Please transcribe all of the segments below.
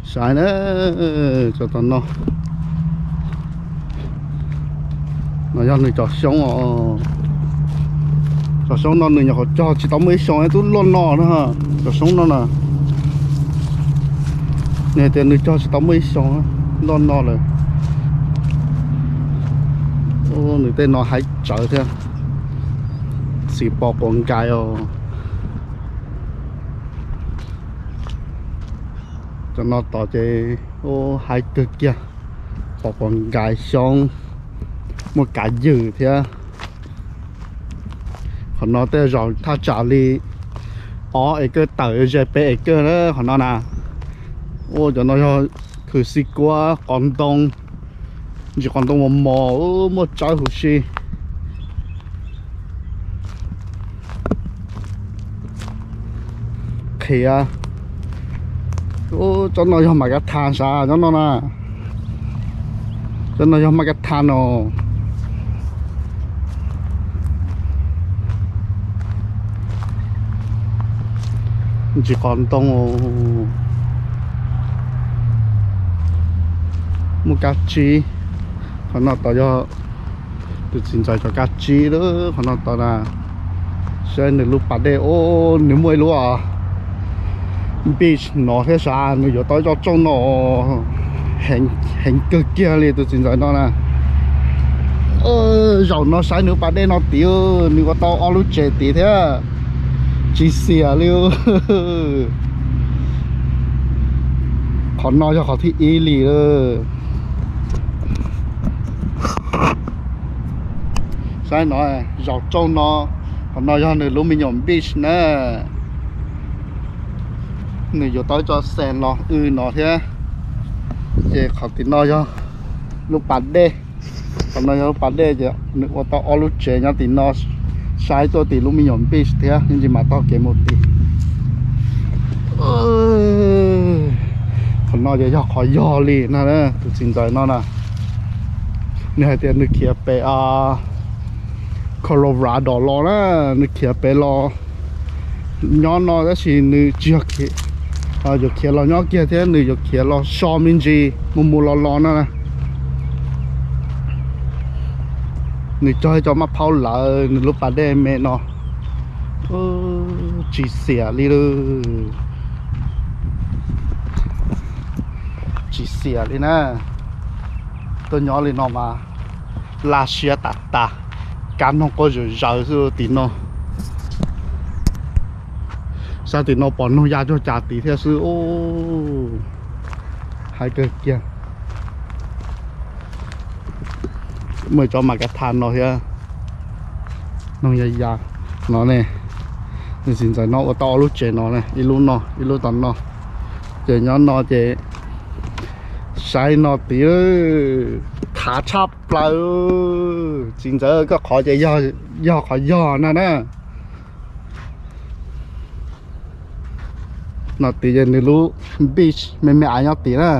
Saib na, cov tom no, no yog nws cov xyoob os. Cov xyoob no nws nyuam qhuav cog tsis tau muaj ib xyoos twb luaj no na. Cov xyoob no na, nws hais tias nws cog tsis tau muaj ib xyoos luaj no lawm. Nws tej no haib tsawv thiab, txiv pos quav nkais os. Cov no tod ces haib kawg kiag, pos quav nkais xyoob, muaj kav ywm thiab. Qhov no tej zaum thaj tsam li ob es kawj tawm ze peb es kawj na qhov no na. Ua cov no yog khwv xib kuab qos ntoo, ntsis qos ntoo mos mos, muaj tsawb huv si. Qhiav. Tsob no yog mas kab thas sav, tsob no na. Tsob no yog mas kab thas no. Ntsis qos ntoo, muaj kab tsib. Qhov no tod yog tus txiv ntxawm cov kab tsib lawm. Qhov no tod na, saib nws lub pas dej, nws muaj ib lub beach no thiab sav, nws yuav tau ib co tsooj no heev kawg kiag li tus txiv ntxawm no na. Zaum no saib nws pas dej no tid, nws ua tau ob lub tsev tid thiab. Tsis xiam li. Qhov no yog qhov thib ib li lawm. Saib no, zaum tsooj no, qhov no yog nws lub me nyuam beach na. Nws yuav tau ib co sand los w no thiab. Ces qhov tim no yog lub pas dej. Qhov no yog lub pas dej ces nws ua tau ob lub tsev nyob tim no, saib tuaj tim lub me nyuam beach thiab, yeej tsis mam taug kev mus tim. Qhov no ces yog qhov yog li na, tus txiv ntxawm no na, nws hais tias nws khiav pem Colorado los na, nws khiav pem los nyob no tab sis nws tsis yog, yuav khiav los nyob kiag thiab, nws yuav khiav los so me ntsis mus mus los los no na. Nws cog ib co maj phaub lawv nws lub pas dej me no. Tsis xiam li lawm. Tsis xiam li na. Tuaj nyob li no mas laj siab tas tas, kab noog quaj zawm zaws xwb tim no. Sab tim no pom noog ya cuag cas tid thiab xwb. Haib kawg kiag. Muaj cov mas kav thas no thiab. Noog ya ya no ne. Nws txiv ntxawm no ua tau ob lub tsev no, ib lub no ib lub tom no. Ces nyob no ces saib no tid, thav tshaj plaws. Txiv ntxawm koj qhov ces yog qhov yog na na. No tid ces nws lub beach me me av nyob tid na.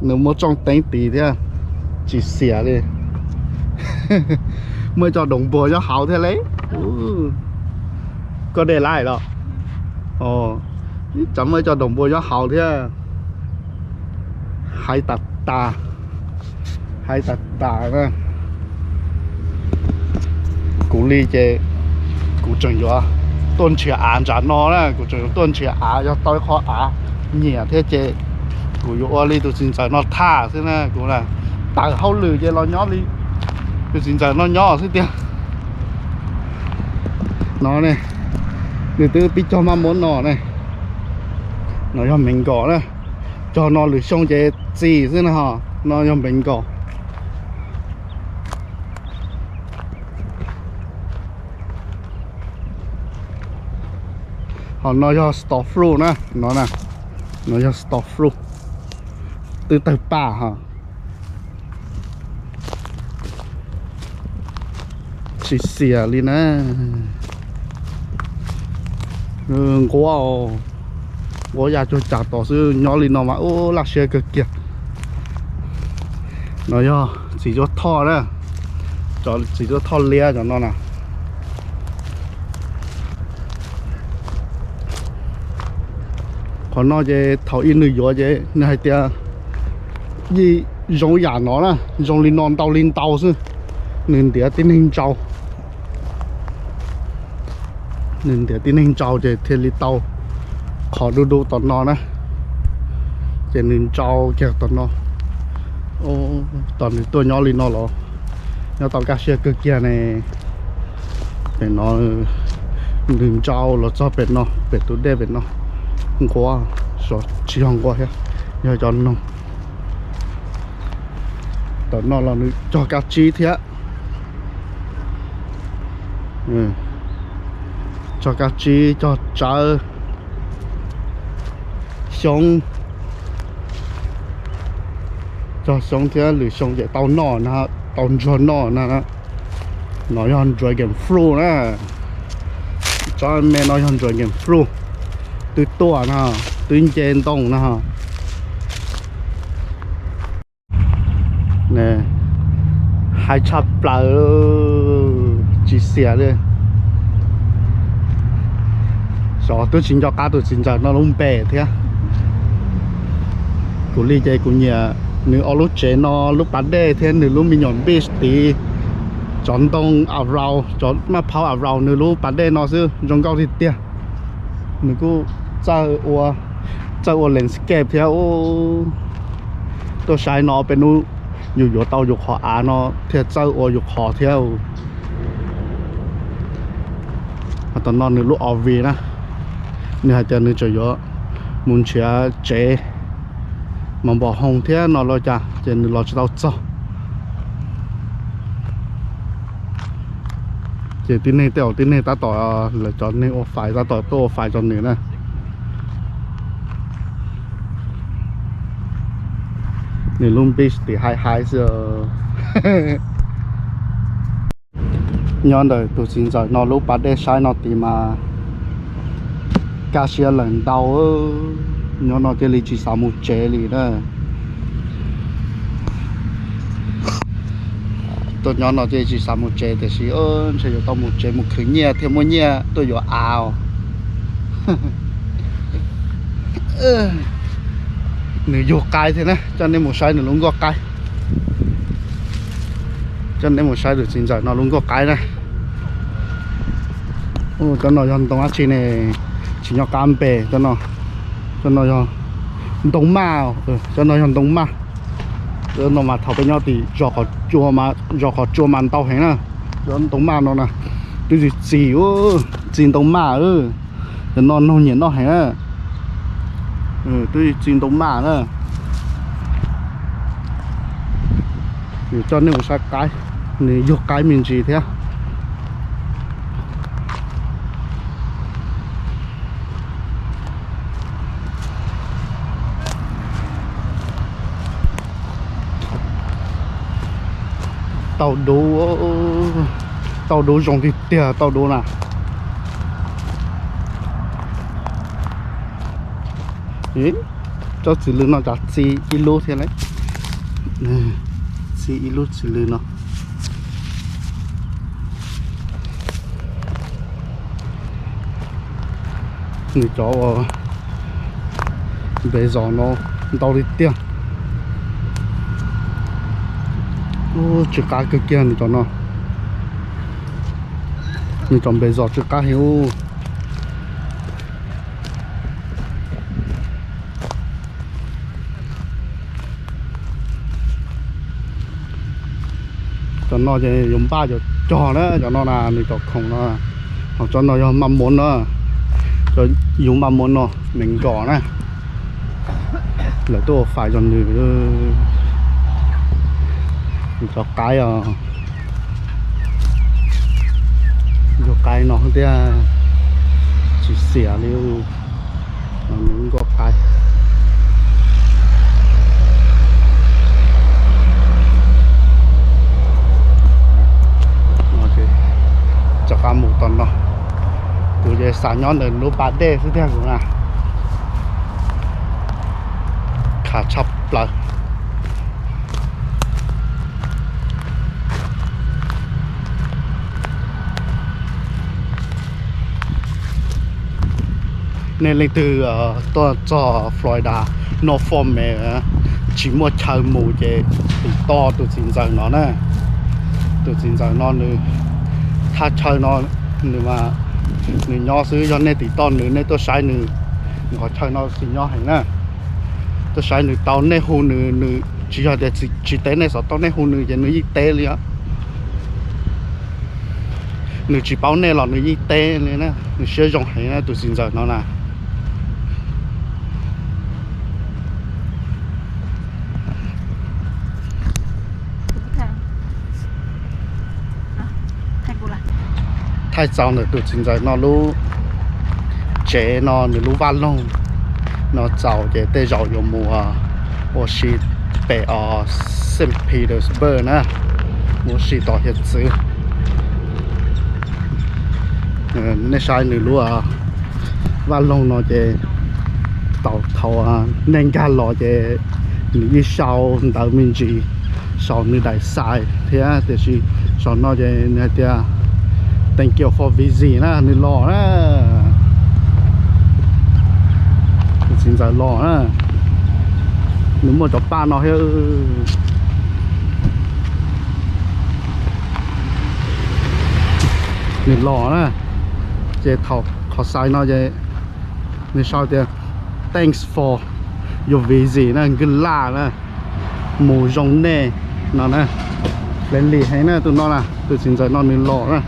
Nws muaj tsooj teeb tid thiab. Tsis xiam li. Muaj ib co doos npuag nyob hauv thiab le. Koj de laib los? Ib tsam muaj ib co doos npuag nyob hauv thiab. Haib tas tas. Haib tas tas na. Kuv li ces kuv tseem yuav tuaj nrhiav av nram no na, kuv tseem yuav tuaj nrhiav av, yog tau ib qho av nyiam thiab ces kuv yuav ua li tus txiv ntxawm no tham xwb na. Kuv tawm hauj lwm ces los nyob li tus txiv ntxawm no nyob xwb tiag. No ne, nws twb pib cog maj muab no ne. No yog me nkaus na. Cog no lwm xyoo ces txi xwb na ho. No yog me nkaus. Ho no yog store fruit na, no na, no yog store fruit, twb tawg paj ho. Tsis xiam li na. Nquab, nquab ya cuag cas tom xwb, nyob li no mas ua laj siab kawg kiag. No yog txiv cuab thoj na, txiv cuab thoj liab cov no na. Qhov no ces thaum ub nws yuav ces nws hais tias yeej zoo yam no na, zoo li no ntau li ntau xwb. Nws ntiav tib neeg ntsau, nws ntiav tib neeg ntsau ces thiaj li tau qhov du du tom no na. Ces nws ntsau kiag tom no. Tom nws tuaj nyob li no los nyob tau kaj siab kawg kiag ne. Pem no nws ntsau los txog pem no, pem tus dej pem no nquag, tsis yog nquag thiab, yog cov noog. Tom no los nws cog kab tsib thiab, cog kab tsib, cog tsawb, xyoob, cog xyoob thiab, lwm xyoo ces tau noj na, tau ntsuag noj na. No yog dragon fruit na, tsob me no yog dragon fruit, twb tuaj no, twb nce ntoo no. Haib tshaj plaws, tsis xiam li. Xyov twb tsis nco qab tus txiv ntxawm no lub npe thiab. Kuv li ces kuv nyiam nws ob lub tsev no, lub pas dej thiab nws lub me nyuam beach tid. Cov ntoo arrow, cov maj phauj arrow nws lub pas dej no xwb zoo nkauj tiag tiag. Nws kuj txawj ua, txawj ua landscape thiab. Tuaj saib no peb hnub yus yuav tau yus qhov av no thiaj txawj ua yus qhov thiab. Tom no nws lub R V na, nws hais tias nws tseem yuav mus nrhiav tsev mos npos hoo thiab no los cas ces nws los tsis tau txog. Ces tib neeg tej zaum tib neeg tab tom, lawv cov neeg ua fais tab tom tuaj ua fais rau nws na. Nws lub beach tim hais hais xwb. Nyob ntawm tus txiv ntxawm no lub pas dej saib no tid mas kaj siab lawm ntau. Nyob no cia li tsis xav mus tsev li na. Tuaj nyob no cia li tsis xav mus tsev tiam sis ntshe yuav tau mus tsev mus khwv nyiaj thiaj muaj nyiaj tuaj yuav av. Nws yug qaib thiab na, coj nej mus saib nws lub nkoj qaib. Coj nej mus saib tus txiv ntxawm no lub nkoj qaib na. Cov no yog ntoo dab tsi ne? Tsis nyob qab npe. Cov no yog ntoo maj, cov no yog ntoo maj. Cov no mas thaum peb nyob tim zos qhov tsua mas ntau heev na. Cov ntoo maj no na, twb txi txi, txi ntoo maj. Cov no noog nyiam noj heev na. Twb txi ntoo maj na. Nws coj nej mus saib qaib, nws yug qaib me ntsis thiab. Tauj dub, tauj dub zoo tiag tiag tauj dub na. Tsob txiv lws no cas txi ib lub thiab lauj. Txi ib lub txiv lws no. Nws cov uas npe zos no ntau li tiag. Tsw qab kawg kiag nws cov no. Nws cov npe zos tsw qab heev. Cov no ces yuav npaj yuav cog na, cov no na nws cov khoom no. Ho cov no yog maj muv no, cov yug maj muv no me nkos na. Lawv tuaj ua fais zog nws, nws cov qaib os. Yug qaib no thiab tsis xiam li. Nkoj qaib. Rov qab mus tom no. Kuv ces xav nyob ntawm lub pas dej xwb tiag kuv na. Khav tshaj plaws. Nej leej twg tuaj txog Florida, North Fork, tsis muaj chaw mus ces tim toj tus txiv ntxawm no na. Tus txiv ntxawm no nws, thaj chaw no nws, nws nyob xwb, yog nej tim toj nws, nej tuaj saib nws, nws qhov chaw no xis nyob heev na. Tuaj saib nws tau, nej hu nws, nws tsis yog tias tsis teb nej xov tooj, nej hu nws ces nws yeej teb li os. Nws tsis paub nej los nws yeej teb li na, nws siab zoo heev na tus txiv ntxawm no na. Thaij txaus ntawm tus txiv ntxawm no lub tsev no, nws lub vaj loog no txaus ces tej zaum yuav mus ua si pem os Saint Petersburg na, mus ua si tom hiav txwv. Nej saib nws lub vaj loog no ces thaum nej nkag los ces nws yeej sau ntawv me ntsis, sau nws daim xais thiab, tiam sis saum no ces nws hais tias thank you for visit na, nws los na. Tus txiv ntxawm los na, nws muaj cov paj no thiab. Nws los na, ces thaum qhov xais no ces nws sau tias thanks for your visit na, nkawd laj na, mus zoo nej no na. Friendly heev na tus no na, tus txiv ntxawm no nws los na.